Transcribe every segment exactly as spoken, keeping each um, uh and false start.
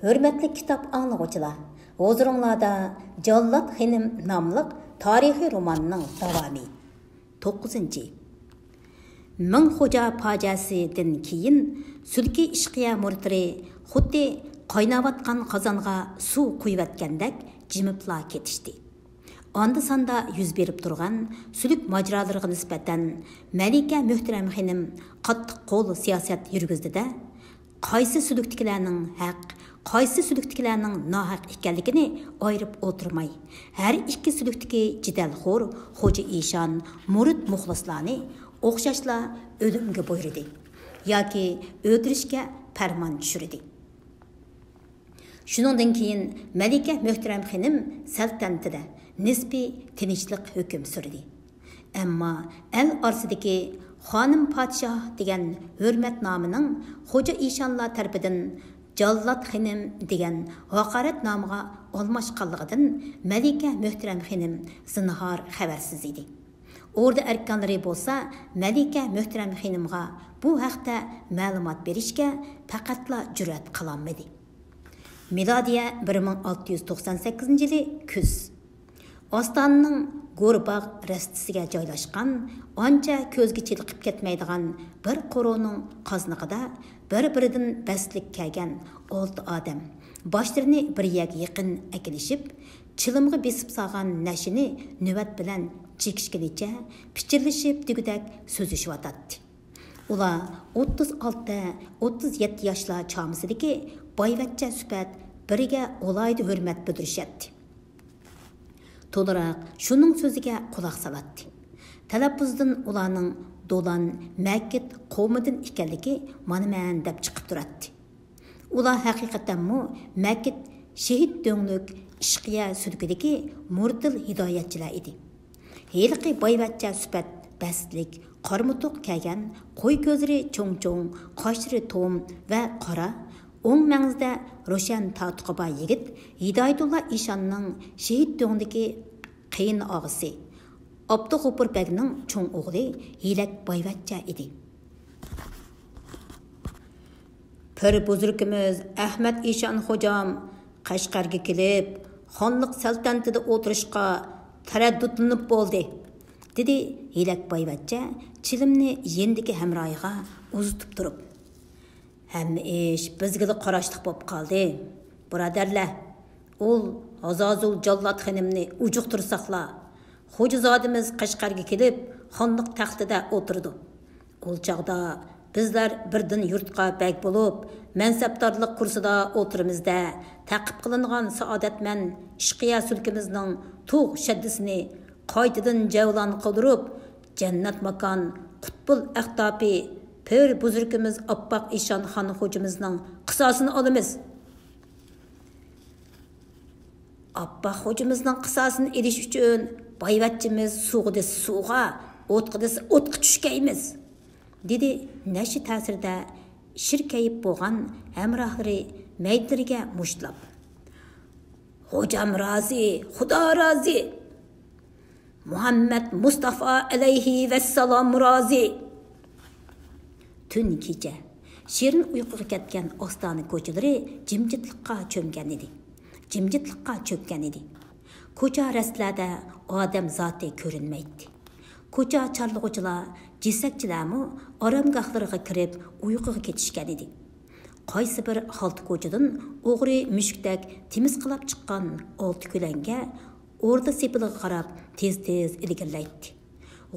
ھۆرمەتلىك كىتاب ئاڭلىغۇچىلار، ھۇزۇرۇڭلاردا جاللات خېنىم ناملىق تارىخىي روماننىڭ داۋامى. توققۇزىنچى. مىڭ خوجا پاجىئەسىدىن كېيىن سۈلكى ئىشقىيە مۇرىتلىرى خۇددى قايناۋاتقان قازانغا سۇ قۇيۇۋەتكەندەك جىمىپلا كېتىشتى. ئاندا-ساندا يۈز بېرىپ تۇرغان سۈلۈك ماجىرالىرىغا نىسبەتەن مەلىكە مۆھتەرەم خېنىم قاتتىق قول سىياسەت يۈرگۈزدى-دە، قايسى سۈلۈكتىكىلەرنىڭ ھەق، قايسى سۈلۈكتىكىلەرنىڭ ناھەق ئىكەنلىكىنى ئايرىپ ئولتۇرماي، ھەر ئىككى سۈلۈكتىكى جېدەلخور خوجا ئىشان، مۇرىت مۇخلىسلارنى ئوخشاشلا ئۆلۈمگە بۇيرۇدى ياكى ئۆلتۈرۈشكە پەرمان چۈشۈردى. شۇنىڭدىن كېيىن مەلىكە مۆھتەرەم خېنىم سەلتەنىتىدە نىسپىي تىنچلىق ھۆكۈم سۈردى. ئەمما ئەل ئارىسىدىكى خانىم پادىشاھ دېگەن ھۆرمەت نامىنىڭ خوجا ئىشانلار تەرىپىدىن جاللات خېنىم دېگەن ھاقارەت نامىغا ئالماشقانلىقىدىن مەلىكە مۆھتەرەم خېنىم زىنھار خەۋەرسىز ئىدى. ئوردا ئەركانلىرى بولسا مەلىكە مۆھتەرەم خېنىمغا بۇ ھەقتە مەلۇمات بېرىشكە پەقەتلا جۈرئەت قىلالمىدى. مىلادىيە بىر مىڭ ئالتە يۈز توقسان سەككىزىنچى يىلى كۈز. ئاستانىنىڭ گورباغ رەستىسىگە جايلاشقان، ئانچە كۆزگە چېلىقىپ كەتمەيدىغان بىر قورۇنىڭ قازنىقىدا بىر-بىرىدىن بەستلىك كەلگەن ئالتە ئادەم باشلىرىنى بىر يەرگە يېقىن ئەكېلىشىپ، چىلىمغا بېسىپ سالغان نەشىنى نۆۋەت بىلەن چېكىشكىنىچە پىچىرلىشىپ دېگۈدەك سۆزلىشىۋاتاتتى. ئۇلار ئوتتۇز ئالتە، ئوتتۇز يەتتە ياشلار چامىسىدىكى بايۋەچچە سۈپەت بىرىگە ئالاھىدە ھۆرمەت بىلدۈرۈشەتتى. تولىراق شۇنىڭ سۆزىگە قۇلاق سالاتتى. تەلەپپۇزدىن ئۇلارنىڭ دولان، مەكىت قوۋمىدىن ئىكەنلىكى مانا مەن دەپ چىقىپ تۇراتتى. ئۇلار ھەقىقەتەنمۇ مەكىت شېھىت دۆڭلۈك ئىشقىيە سۈلكىدىكى مۇرتىل ھىدايەتچىلەر ئىدى. ھېلىقى بايۋەچچە سۈپەت بەستلىك، قارىمۇتۇق كەلگەن، قوي كۆزلىرى چوڭ-چوڭ، قاشلىرى توم ۋە قارا، ئوڭ مەڭزىدە روشەن تاتۇقى بار يىگىت ھىدايەتۇللا ئىشاننىڭ شېھىت دۆڭدىكى قېيىن ئاغىسى، ئابدۇغوپۇر بەگنىڭ چوڭ ئوغلى ھېلەك بايۋەچچە ئىدى. پىر بۈزرۈكىمىز ئەخمەت ئىشان خوجام قەشقەرگە كېلىپ، خانلىق سەلتەنىتىدە ئولتۇرۇشقا تەرەددۇتلىنىپ بولدى، دېدى ھېلەك بايۋەچچە چىلىمنى يېنىدىكى ھەمراھىغا ئۇزىتىپ تۇرۇپ. ھەممە ئىش بىزگىلا قاراشلىق بولۇپ قالدى، بۇرادەرلەر. ئۇل ھازازۇل جاللات خېنىمنى ئۇجۇقتۇرساقلا، خوجازادىمىز قەشقەرگە كېلىپ، خانلىق تەختىدە ئولتۇرىدۇ. ئۇ چاغدا بىزلەر بىردىن يۇرتقا بەگ بولۇپ، مەنسەپدارلىق كۇرسىدا ئولتۇرىمىز-دە، تەقىب قىلىنغان سائادەتمەن ئىشقىيە سۈلكىمىزنىڭ تۇغ شەددىسىنى قايتىدىن جەۋلان قىلدۇرۇپ، جەننەت ماكان قۇتبۇل ئەختاپى پىر بۈزرۈكىمىز ئاپپاق ئىشان خان خوجىمىزنىڭ قىساسىنى ئالىمىز. ئاپپاق خوجىمىزنىڭ قىساسىنى ئېلىش ئۈچۈن بايۋەچچىمىز سۇغا دېسە سۇغا، ئوتقا دېسە ئوتقا چۈشكەيمىز، دېدى نەشە تەسىرىدە شىركەيىپ بولغان ھەمراھلىرى مەيدىلىرىگە مۇشتلاپ. خوجام رازى، خۇدا رازى! مۇھەممەد مۇستافا ئەلەيھى ۋەسسالام رازى! تۈن كېچە، شېرىن ئۇيقۇغا كەتكەن ئاستانە كوچىلىرى جىمجىتلىققا چۆمگەن ئىدى. جىمجىتلىققا چۆككەن ئىدى. كوچا رەستىلەردە ئادەم زاتى كۆرۈنمەيتتى. كوچا چارلىغۇچىلار، جېسەكچىلەرمۇ ئارامگاھلىرىغا كىرىپ ئۇيقۇغا كېتىشكەن ئىدى. قايسى بىر خالتا كوچىدىن ئوغرى مۈشۈكتەك تېمىسقىلاپ چىققان ئالتە كۆلەڭگە ئوردا سېپىلىغا قاراپ تېز-تېز ئىلگىرىلەيتتى.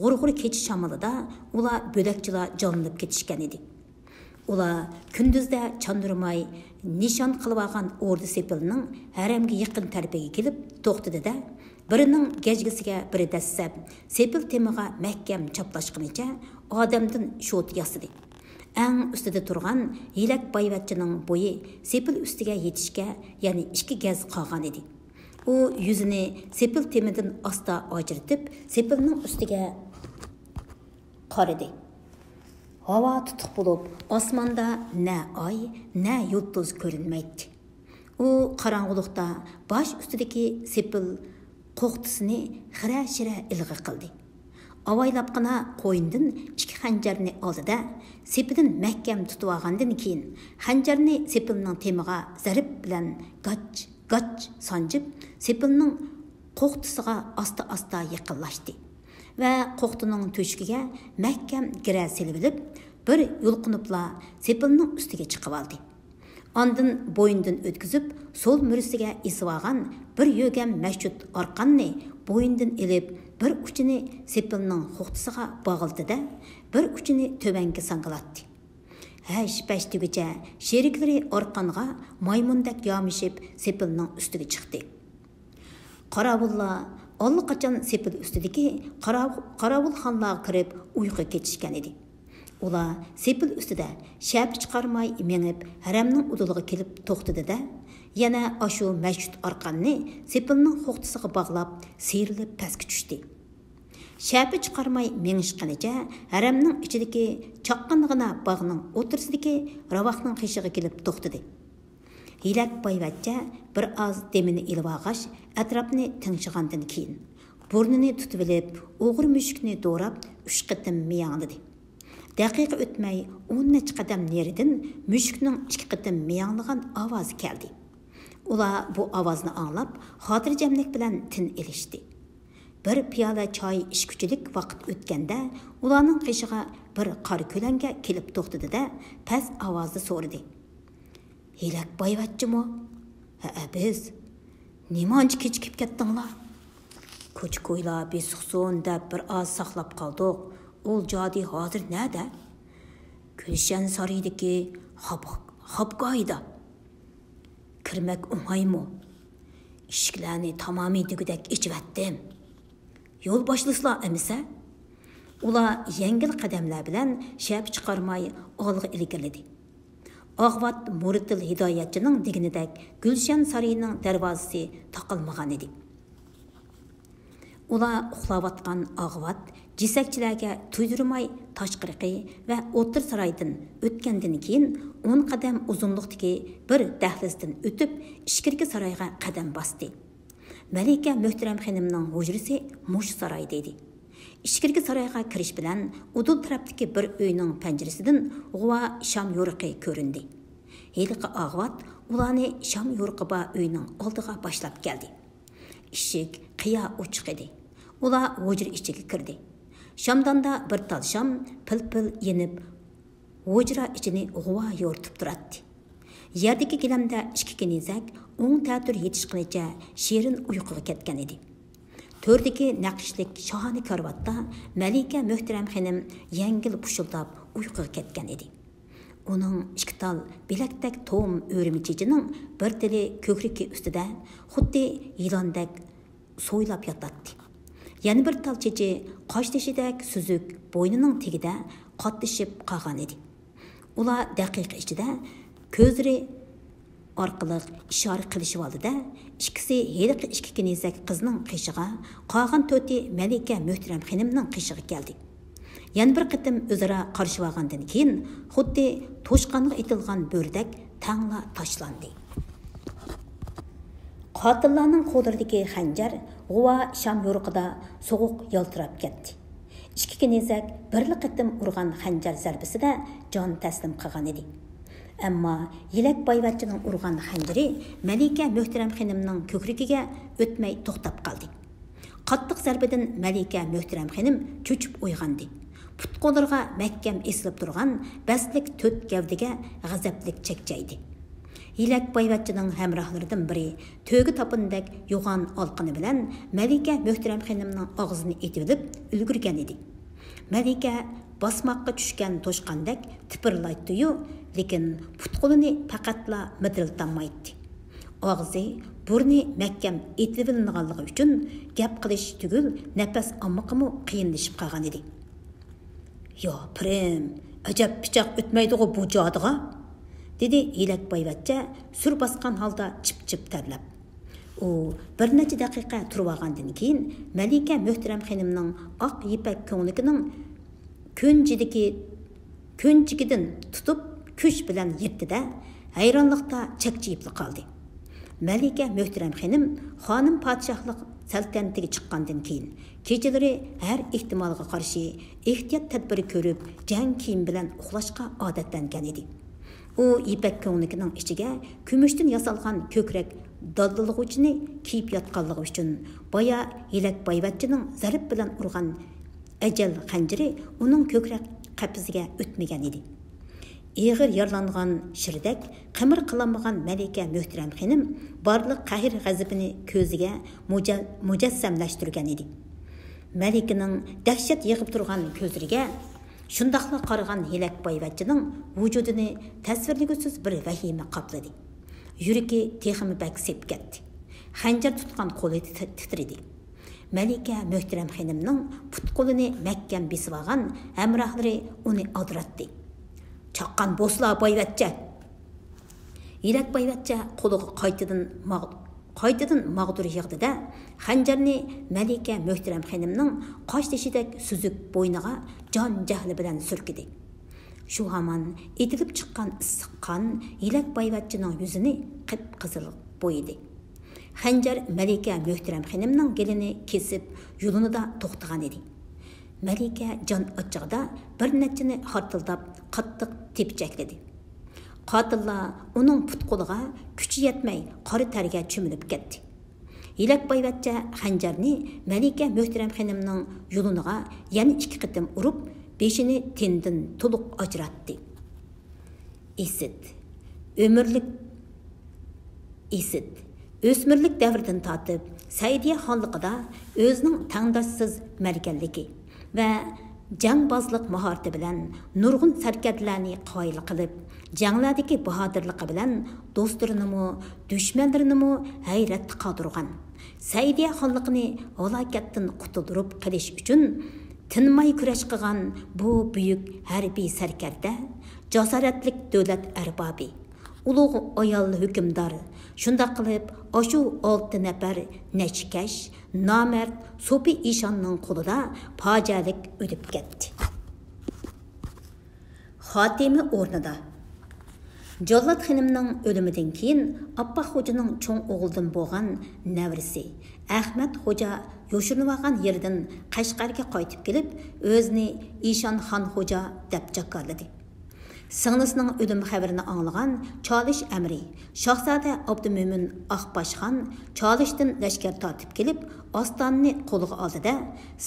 غۇر-غۇر كېچە شامىلىدا ئۇلار بۆلەكچىلا جانلىنىپ كېتىشكەن ئىدى. ئۇلار كۈندۈزدە چاندۇرماي نىشان قىلىۋالغان ئوردا سېپىلنىڭ ھەرەمگە يېقىن تەرىپىگە كېلىپ توختىدى-دە، بىرىنىڭ گەجگىسىگە بىرى دەسسەپ، سېپىل تېمىغا مەھكەم چاپلاشقىنىچە ئادەمدىن شوتا ياسىدى. ئەڭ ئۈستىدە تۇرغان ھېلەك بايۋەچچىنىڭ بويى سېپىل ئۈستىگە يېتىشكە يەنە ئىككى گەز قالغان ئىدى. ئۇ يۈزىنى سېپىل تېمىدىن ئاستا ئاجرىتىپ، سېپىلنىڭ ئۈستىگە قارىدى. ھاۋا تۇتۇق بولۇپ، ئاسماندا نە ئاي، نە يۇلتۇز كۆرۈنمەيتتى. ئۇ قاراڭغۇلۇقتا باش ئۈستىدىكى سېپىل قوختىسىنى خىرە-شىرە ئىلغا قىلدى. ئاۋايلاپقىنا قوينىدىن ئىككى خەنجەرنى ئالدى-دە، سېپىدىن مەھكەم تۇتۇۋالغاندىن كېيىن، خەنجەرنى سېپىلنىڭ تېمىغا زەرب بىلەن گاچ، گاچ سانجىپ، سېپىلنىڭ قوختىسىغا ئاستا-ئاستا يېقىنلاشتى ۋە قوختىنىڭ تۆشۈكىگە مەھكەم گىرە سېلىۋېلىپ، بىر يۇلقۇنۇپلا سېپىلنىڭ ئۈستىگە چىقىۋالدى. ئاندىن بوينىدىن ئۆتكۈزۈپ، سول مۈرىسىگە ئېسىۋالغان بىر يۆگەم مەسچۇت ئارقاننى بوينىدىن ئېلىپ، بىر ئۇچىنى سېپىلنىڭ قوختىسىغا باغلىدى-دە، بىر ئۇچىنى تۆۋەنگە ساڭگىلاتتى. ھەش-پەش دېگۈچە شېرىكلىرى ئارقانغا مايمۇندەك يامىشىپ سېپىلنىڭ ئۈستىگە چىقتى. قاراۋۇللار ئاللىقاچان سېپىل ئۈستىدىكى قاراۋ-، قاراۋۇلخانىلارغا كىرىپ ئۇيقۇغا كېتىشكەن ئىدى. ئۇلار سېپىل ئۈستىدە شەپە چىقارماي مېڭىپ، ھەرەمنىڭ ئۇدۇلىغا كېلىپ توختىدى-دە، يەنە ئاشۇ مەسچۇت ئارقاننى سېپىلنىڭ قوختىسىغا باغلاپ، سىيرىلىپ پەسكە چۈشتى. شەپە چىقارماي مېڭىشقىنىچە ھەرەمنىڭ ئىچىدىكى چاققانغىنا باغنىڭ ئوتتۇرىسىدىكى راۋاقنىڭ قېشىغا كېلىپ توختىدى. ھېلەك بايۋەچچە بىر ئاز دېمىنى ئېلىۋالغاچ، ئەتراپنى تىڭشىغاندىن كېيىن، بۇرنىنى تۇتۇۋېلىپ، ئوغرى مۈشۈكنى دوراپ، ئۈچ قېتىم مىياڭلىدى. دەقىقە ئۆتمەي، ئون نەچچە قەدەم نېرىدىن مۈشۈكنىڭ ئىككى قېتىم مىياڭلىغان ئاۋازى كەلدى. ئۇلار بۇ ئاۋازنى ئاڭلاپ، خاتىرجەملىك بىلەن تىن ئېلىشتى. بىر پىيالە چاي ئىچكۈچىلىك ۋاقىت ئۆتكەندە، ئۇلارنىڭ قېشىغا بىر قارا كۆلەڭگە كېلىپ توختىدى-دە، پەس ئاۋازدا سورىدى: «ھېلەك بايۋەچچىمۇ؟» «ھەئە، بىز.» «نېمانچە كېچىكىپ كەتتىڭلار؟» «كوچا-كويلار بېسىقسۇن دەپ بىر ئاز ساقلاپ قالدۇق. ئۇ جادى ھازىر نەدە؟» «گۈلشەن سارىيىدىكى خاپ-، خاپقايدا.» «كىرمەك ئوڭايمۇ؟» «ئىشىكلەرنى تامامىي دېگۈدەك ئېچىۋەتتىم.» «يول باشلىسىلا ئەمىسە.» ئۇلار يەڭگىل قەدەملەر بىلەن شەپە چىقارماي ئالغا ئىلگىرىلىدى. ئاغۋات مۇرتىل ھىدايەتچىنىڭ دېگىنىدەك گۈلشەن سارىيىنىڭ دەرۋازىسى تاقالمىغانىدى. ئۇلار ئۇخلاۋاتقان ئاغۋات جېسەكچىلەرگە تۇيدۇرماي تاشقىرىقى ۋە ئوتتۇرا سارايدىن ئۆتكەندىن كېيىن، ئون قەدەم ئۇزۇنلۇقتىكى بىر دەھلىزدىن ئۆتۈپ، ئىچكىرىكى سارايغا قەدەم باستى. مەلىكە مۆھتەرەم خېنىمنىڭ ھۇجرىسى مۇشۇ سارايدا ئىدى. ئىچكىرىكى سارايغا كىرىش بىلەن ئۇدۇل تەرەپتىكى بىر ئۆينىڭ پەنجىرىسىدىن غۇۋا شام يورۇقى كۆرۈندى. ھېلىقى ئاغۋات ئۇلارنى شام يورۇقى بار ئۆينىڭ ئالدىغا باشلاپ كەلدى. ئىشىك قىيا ئوچۇق ئىدى. ئۇلار ھۇجرا ئىچىگە كىردى. شامداندا بىر تال شام پىل-پىل يېنىپ، ھۇجرا ئىچىنى غۇۋا يورۇتۇپ تۇراتتى. يەردىكى گىلەمدە ئىككى كېنىزەك ئوڭ تەتۈر يېتىشقىنىچە شېرىن ئۇيقۇغا كەتكەن ئىدى. تۆردىكى نەقىشلىك شاھانە كارىۋاتتا مەلىكە مۆھتەرەم خېنىم يەڭگىل پۇشۇلداپ ئۇيقۇغا كەتكەن ئىدى. ئۇنىڭ ئىككى تال بىلەكتەك توم ئۆرۈمە چېچىنىڭ بىر تېلى كۆكرىكى ئۈستىدە خۇددى يىلاندەك سويلاپ ياتاتتى. يەنە بىر تال چېچى قاشتېشىدەك سۈزۈك بوينىنىڭ تېگىدە قاتلىشىپ قالغان ئىدى. ئۇلار دەقىقە ئىچىدە كۆزلىرى ئارقىلىق ئىشارە قىلىشىۋالدى-دە، ئىككىسى ھېلىقى ئىككى كېنىزەك قىزنىڭ قېشىغا، قالغان تۆتى مەلىكە مۆھتەرەم خېنىمنىڭ قېشىغا كەلدى. يەنە بىر قېتىم ئۆزئارا قارشىۋالغاندىن كېيىن، خۇددى توشقانغا ئېتىلغان بۆرىدەك تەڭلا تاشلاندى. قاتىللارنىڭ قوللىرىدىكى خەنجەر غۇۋا شام يورۇقىدا سوغۇق يالتىراپ كەتتى. ئىككى كېنىزەك بىرلا قېتىم ئۇرغان خەنجەر زەربىسىدە جان تەسلىم قىلغان ئىدى. ئەمما يىلەك بايۋەچچىنىڭ ئۇرغان خەنجىرى مەلىكە مۆھتەرەم خېنىمنىڭ كۆكرىكىگە ئۆتمەي توختاپ قالدى. قاتتىق زەربىدىن مەلىكە مۆھتەرەم خېنىم چۆچۈپ ئويغاندى. پۇت-قوللىرىغا مەھكەم ئېسىلىپ تۇرغان بەستلىك تۆت گەۋدىگە غەزەپلىك چەكچەيدى. يىلەك بايۋەچچىنىڭ ھەمراھلىرىدىن بىرى تۆگە تاپىنىدەك يوغان ئالىقىنى بىلەن مەلىكە مۆھتەرەم خېنىمنىڭ ئاغزىنى ئېتىۋېلىپ ئۈلگۈرگەن ئىدى. مەلىكە باسماققا چۈشكەن توشقاندەك تىپىرلايتتىيۇ، لېكىن پۇت-قولىنى پەقەتلا مىدىرلىتالمايتتى. ئاغزى، بۇرنى مەھكەم ئېتىۋېلىنغانلىقى ئۈچۈن گەپ قىلىش تۈگۈل، نەپەس ئالمىقىمۇ قىيىنلىشىپ قالغان ئىدى. ياپىرىم، ئەجەب پىچاق ئۆتمەيدىغۇ بۇ جادىغا؟ دېدى ھېلەك بايۋەچچە سۈر باسقان ھالدا چىپ-چىپ تەرلەپ. ئۇ بىر نەچچە دەقىقە تۇرۇۋالغاندىن كېيىن، مەلىكە مۆھتەرەم خېنىمنىڭ ئاق يىپەك كۆڭلىكىنىڭ كۆنجىدىكى، كۆنجىكىدىن تۇتۇپ، كۈچ بىلەن يىرتتى-دە، ھەيرانلىقتا چەكچىيىپلا قالدى. مەلىكە مۆھتەرەم خېنىم خانىم پادىشاھلىق سەلتەنىتىگە چىققاندىن كېيىن، كېچىلىرى ھەر ئېھتىمالغا قارشى ئېھتىيات تەدبىرى كۆرۈپ، جەڭ كىيىمى بىلەن ئۇخلاشقا ئادەتلەنگەن ئىدى. ئۇ يىپەك كۆڭلىكىنىڭ ئىچىگە كۈمۈشتىن ياسالغان كۆكرەك دالدىلىغۇچىنى كىيىپ ياتقانلىقى ئۈچۈن، بايا يىلەك بايۋەچچىنىڭ زەرب بىلەن ئۇرغان ئەجەل خەنجىرى ئۇنىڭ كۆكرەك قەپىسىگە ئۆتمىگەن ئىدى. ئېغىر يارىلانغان شىردەك قىمىر قىلالمىغان مەلىكە مۆھتەرەم خېنىم بارلىق قەھر-غەزىپىنى كۆزىگە مۇجە-، مۇجەسسەملەشتۈرگەن ئىدى. مەلىكىنىڭ دەھشەت يىغىپ تۇرغان كۆزلىرىگە شۇنداقلا قارىغان يىلەك بايۋەچچىنىڭ ۋۇجۇدىنى تەسۋىرلىگۈسىز بىر ۋەھىمە قاپلىدى. يۈرىكى تېخىمۇ بەك سېپىپ كەتتى. خەنجەر تۇتقان قولى تىت-، تىترىدى. مەلىكە مۆھتەرەم خېنىمنىڭ پۇت-قولىنى مەھكەم بېسىۋالغان ھەمراھلىرى ئۇنى ئالدىراتتى. «چاققان بوسلا، بايۋەچچە!» يىلەك بايۋەچچە قولىغا قايتىدىن ماغ-، قايتىدىن ماغدۇر يىغدى-دە، خەنجەرنى مەلىكە مۆھتەرەم خېنىمنىڭ قاشتېشىدەك سۈزۈك بوينىغا جان-جەھلى بىلەن سۈركىدى. شۇ ھامان ئېتىلىپ چىققان ئىسسىق قان يىلەك بايۋەچچىنىڭ يۈزىنى قىپقىزىل بويىدى. خەنجەر مەلىكە مۆھتەرەم خېنىمنىڭ گېلىنى كېسىپ، يۇلۇنىدا توختىغان ئىدى. مەلىكە جان ئاچچىقىدا بىر نەچچىنى خارتىلداپ، قاتتىق تېپچەكلىدى. قاتىللار ئۇنىڭ پۇت-قولىغا كۈچى يەتمەي، قارا تەرگە چۆمۈلۈپ كەتتى. يىلەك بايۋەچچە خەنجەرنى مەلىكە مۆھتەرەم خېنىمنىڭ يۇلۇنىغا يەنە ئىككى قېتىم ئۇرۇپ، بېشىنى تېنىدىن تولۇق ئاجراتتى. ئىسىت. ئۆمۈرلۈك ئىسىت. ئۆسمۈرلۈك دەۋرىدىن تارتىپ سەئىدىيە خانلىقىدا ئۆزىنىڭ تەڭداشسىز مەركەنلىكى ۋە جەڭبازلىق ماھارىتى بىلەن نۇرغۇن سەركەردىلەرنى قايىل قىلىپ، جەڭلەردىكى باھادىرلىقى بىلەن دوستلىرىنىمۇ، دۈشمەنلىرىنىمۇ ھەيرەتتە قالدۇرغان، سەئىدىيە خانلىقىنى ھالاكەتتىن قۇتۇلدۇرۇپ قېلىش ئۈچۈن تىنماي كۈرەش قىلغان بۇ بۈيۈك ھەربىي سەركەردە، جاسارەتلىك دۆلەت ئەربابى، ئۇلۇغ ئايال ھۆكۈمدار، شۇنداق قىلىپ، ئاشۇ ئالتە نەپەر نەچچىكەش، نامەرد سوپى ئىشاننىڭ قولىدا پاجىئەلىك ئۆلۈپ كەتتى. خاتىمە ئورنىدا. جاللات خېنىمنىڭ ئۆلۈمىدىن كېيىن، ئاپپاق خوجىنىڭ چوڭ ئوغلىدىن بولغان نەۋرىسى ئەخمەت خوجا يوشۇرۇنۇۋالغان يېرىدىن قەشقەرگە قايتىپ كېلىپ، ئۆزىنى ئىشان خان خوجا دەپ جاكارلىدى. سىڭلىسىنىڭ ئۆلۈم خەۋىرىنى ئاڭلىغان چالىش ئەمىرى شاھزادە ئابدۇمۆمىن ئاقباش خان چالىشتىن لەشكەر تارتىپ كېلىپ، ئاستانىنى قولغا ئالدى-دە،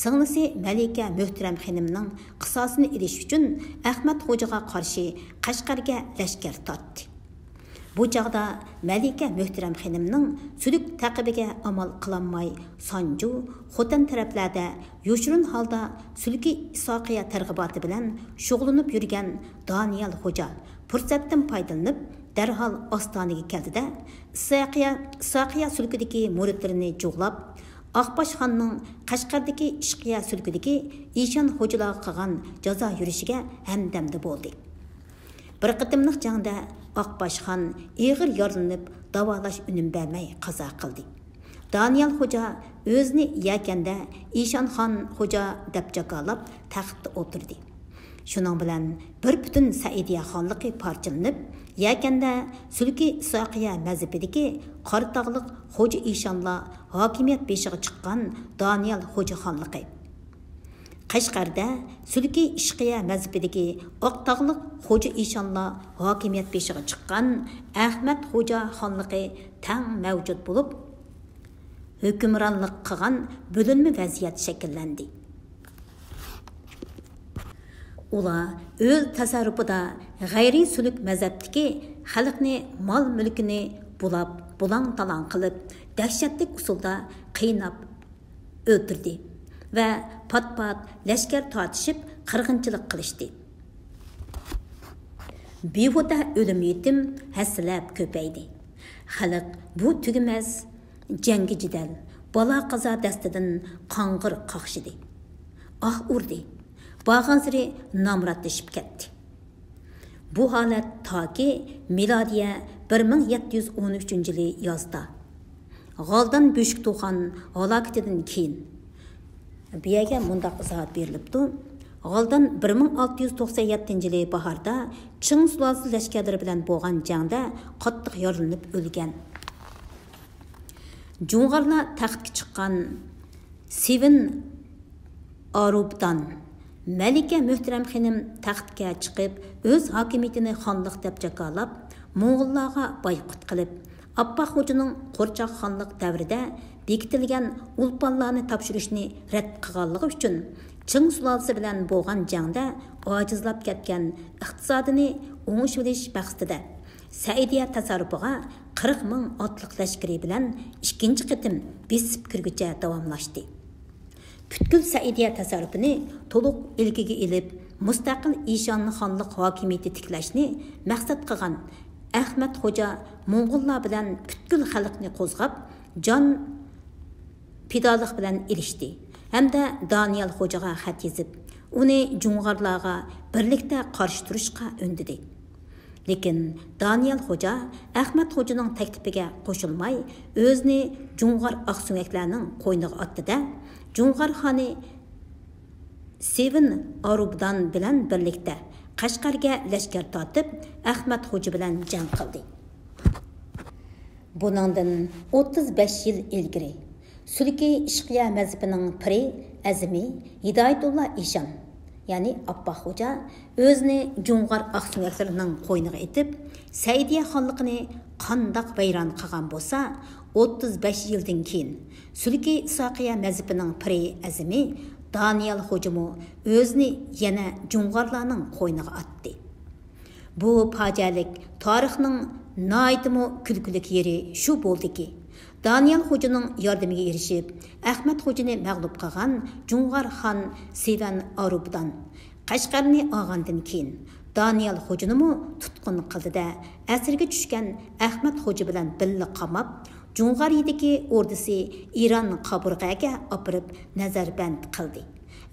سىڭلىسى مەلىكە مۆھتەرەم خېنىمنىڭ قىساسىنى ئېلىش ئۈچۈن ئەخمەت خوجىغا قارشى قەشقەرگە لەشكەر تارتتى. بۇ چاغدا مەلىكە مۆھتەرەم خېنىمنىڭ سۈلۈك تەقىبىگە ئامال قىلالماي، سانجۇ، خوتەن تەرەپلەردە يوشۇرۇن ھالدا سۈلكى ئىسھاقىيە تەرغىباتى بىلەن شۇغۇللىنىپ يۈرگەن دانىيال خوجا پۇرسەتتىن پايدىلىنىپ، دەرھال ئاستانىگە كەلدى-دە، ئىسھاقىيە، ئىسھاقىيە سۈلكىدىكى مۇرىتلىرىنى جۇغلاپ، ئاقباش خاننىڭ قەشقەردىكى ئىشقىيە سۈلكىدىكى ئىشان خوجىلارغا قىلغان جازا يۈرۈشىگە ھەمدەمدە بولدى. بىر قېتىملىق جەڭدە ئاقباش خان ئېغىر يارىلىنىپ، داۋالاش ئۈنۈم بەرمەي قازا قىلدى. دانىيال خوجا ئۆزىنى يەكەندە ئىشان خان خوجا دەپ جاكارلاپ، تەختتە ئولتۇردى. شۇنىڭ بىلەن بىر پۈتۈن سەئىدىيە خانلىقى پارچىلىنىپ، يەكەندە سۈلكى ئىسھاقىيە مەزھىپىدىكى قاراتاغلىق خوجا ئىشانلار ھاكىمىيەت بېشىغا چىققان دانىيال خوجا خانلىقى، قەشقەردە سۈلكى ئىشقىيە مەزھىپىدىكى ئاقتاغلىق خوجا ئىشانلار ھاكىمىيەت بېشىغا چىققان ئەخمەت خوجا خانلىقى تەڭ مەۋجۇت بولۇپ، ھۆكۈمرانلىق قىلغان بۆلۈنمە ۋەزىيەت شەكىللەندى. ئۇلار ئۆز تەسەررۇپىدا غەيرىي سۈلۈك مەزھەپتىكى خەلقنى، مال-مۈلكىنى بۇلاپ، بۇلاڭ-تالاڭ قىلىپ، دەھشەتلىك ئۇسۇلدا قىيناپ، ئۆلتۈردى ۋە پات-پات لەشكەر تارتىشىپ قىرغىنچىلىق قىلىشتى. بىھۇدە ئۆلۈم-يېتىم ھەسسىلەپ كۆپەيدى. خەلق بۇ تۈگىمەس جەڭگى-جېدەل، بالا-قازا دەستىدىن قاڭغىر قاقشىدى. ئاھ ئۇردى. بارغانسېرى نامراتلىشىپ كەتتى. بۇ ھالەت تاكى مىلادىيە بىر مىڭ يەتتە يۈز ئون ئۈچىنچى يىلى يازدا، غالدان بۆشۈك توخان ھالاكىتىدىن كېيىن، بۇ يەرگە مۇنداق ئىزاھات بېرىلىپتۇ: غالدان بىر مىڭ ئالتە يۈز توقسەن يەتتىنچى يىلى باھاردا چىڭ سۇلالىسى لەشكەرلىرى بىلەن بولغان جەڭدە قاتتىق يارىلىنىپ ئۆلگەن. جۇڭغارلار تەختكە چىققان سېۋېن ئاروپدان مەلىكە مۆھتەرەم خېنىم تەختكە چىقىپ، ئۆز ھاكىمىيىتىنى خانلىق دەپ جاكارلاپ، موڭغۇللارغا بايقۇت قىلىپ، ئاپپاق خوجىنىڭ قورچاق خانلىق دەۋرىدە بېكىتىلگەن ئۇلپانلارنى تاپشۇرۇشنى رەت قىلغانلىقى ئۈچۈن، چىڭ سۇلالىسى بىلەن بولغان جەڭدە ئاجىزلاپ كەتكەن ئىقتىسادىنى ئوڭشىۋېلىش مەقسىتىدە، سەئىدىيە تەسەررۇپىغا قىرىق مىڭ ئاتلىق لەشكىرى بىلەن ئىككىنچى قېتىم بېسىپ كىرگۈچە داۋاملاشتى. پۈتكۈل سەئىدىيە تەسەررۇپىنى تولۇق ئىلكىگە ئېلىپ، مۇستەقىل ئىشان خانلىق ھاكىمىيىتى تىكلەشنى مەقسەت قىلغان ئەخمەت خوجا موڭغۇللار بىلەن پۈتكۈل خەلقنى قوزغاپ، جان پىدالىق بىلەن ئېلىشتى ھەمدە دانىيال خوجىغا خەت يېزىپ، ئۇنى جۇڭغارلارغا بىرلىكتە قارشى تۇرۇشقا ئۈندىدى. لېكىن دانىيال خوجا ئەخمەت خوجىنىڭ تەكلىپىگە قوشۇلماي، ئۆزىنى جۇڭغار ئاقسۆڭەكلەرنىڭ قوينىغا ئاتتى-دە، جۇڭغار خانى سېۋېن ئاروپدان بىلەن بىرلىكتە قەشقەرگە لەشكەر تارتىپ، ئەخمەت خوجا بىلەن جەڭ قىلدى. بۇنىڭدىن ئوتتۇز بەش يىل ئىلگىرى، سۈلكى ئىشقىيە مەزھىپىنىڭ پىرى ئەزىمى ھىدايەتۇللا ئىشان، يەنى ئاپپاق خوجا، ئۆزىنى جۇڭغار ئاقسۆڭەكلىرىنىڭ قوينىغا ئېتىپ، سەئىدىيە خانلىقىنى قانداق ۋەيران قىلغان بولسا، ئوتتۇز بەش يىلدىن كېيىن، سۈلكى ئىسھاقىيە مەزھىپىنىڭ پىرى ئەزىمى دانىيال خوجىمۇ ئۆزىنى يەنە جۇڭغارلارنىڭ قوينىغا ئاتتى. بۇ پاجىئەلىك تارىخنىڭ ناھايىتىمۇ كۈلكىلىك يېرى شۇ بولدىكى، دانىيال خوجىنىڭ ياردىمىگە ئېرىشىپ، ئەخمەت خوجىنى مەغلۇپ قىلغان جۇڭغار خان سېۋەن ئاروپدان قەشقەرنى ئالغاندىن كېيىن، دانىيال خوجىنىمۇ تۇتقۇن قىلدى-دە، ئەسىرگە چۈشكەن ئەخمەت خوجا بىلەن بىللە قاماپ، جۇڭغارىيىدىكى ئوردىسى ئىران قابۇرغەگە ئاپىرىپ نەزەربەند قىلدى.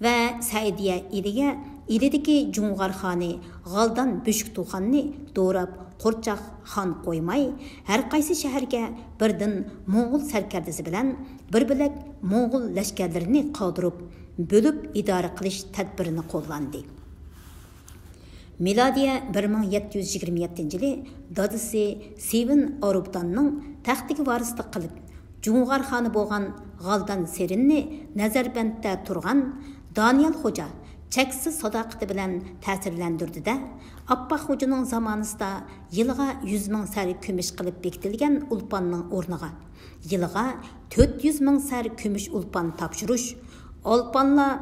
ۋە سەئىدىيە ئىلىگە، ئىلىدىكى جۇڭغار خانى غالدان بۆشۈكتۇخاننى دوراپ قورچاق خان قويماي، ھەرقايسى شەھەرگە بىردىن موڭغۇل سەركەردىسى بىلەن بىر بۆلەك موڭغۇل لەشكەرلىرىنى قالدۇرۇپ، بۆلۈپ ئىدارە قىلىش تەدبىرىنى قوللاندى. مىلادىيە بىر مىڭ يەتتە يۈز يىگىرمە يەتتىنچى يىلى دادىسى سېۋېن ئاروپداننىڭ تەختىگە ۋارىسلىق قىلىپ، جۇڭغار خانى بولغان غالدان سېرىننى نەزەربەندتە تۇرغان دانىيال خوجا چەكسىز ساداقىتى بىلەن تەسىرلەندۈردى-دە، ئاپپاق خوجىنىڭ زامانىسىدا يىلىغا يۈز مىڭ سەر كۈمۈش قىلىپ بېكىتىلگەن ئۇلپاننىڭ ئورنىغا يىلىغا تۆت يۈز مىڭ سەر كۈمۈش ئۇلپان تاپشۇرۇش، ئالپانلار،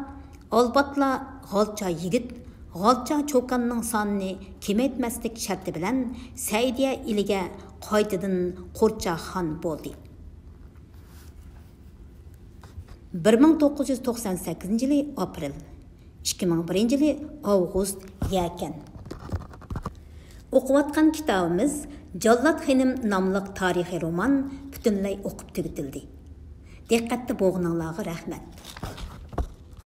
ئالباتلار غالچا يىگىت، غالچا چوكاننىڭ سانىنى كېمەيتمەسلىك شەرتى بىلەن سەئىدىيە ئېلىگە قايتىدىن قورچاق خان بولدى. بىر مىڭ توققۇز يۈز توقسان سەككىزىنچى يىلى ئاپرېل، ئىككى مىڭ بىرىنچى يىلى ئاۋغۇست يەكەن. ئوقۇۋاتقان كىتابىمىز جاللات خېنىم ناملىق تارىخىي رومان پۈتۈنلەي ئوقۇپ تۈگىتىلدى. دىققەتتە بولغىنىڭلارغا رەھمەت.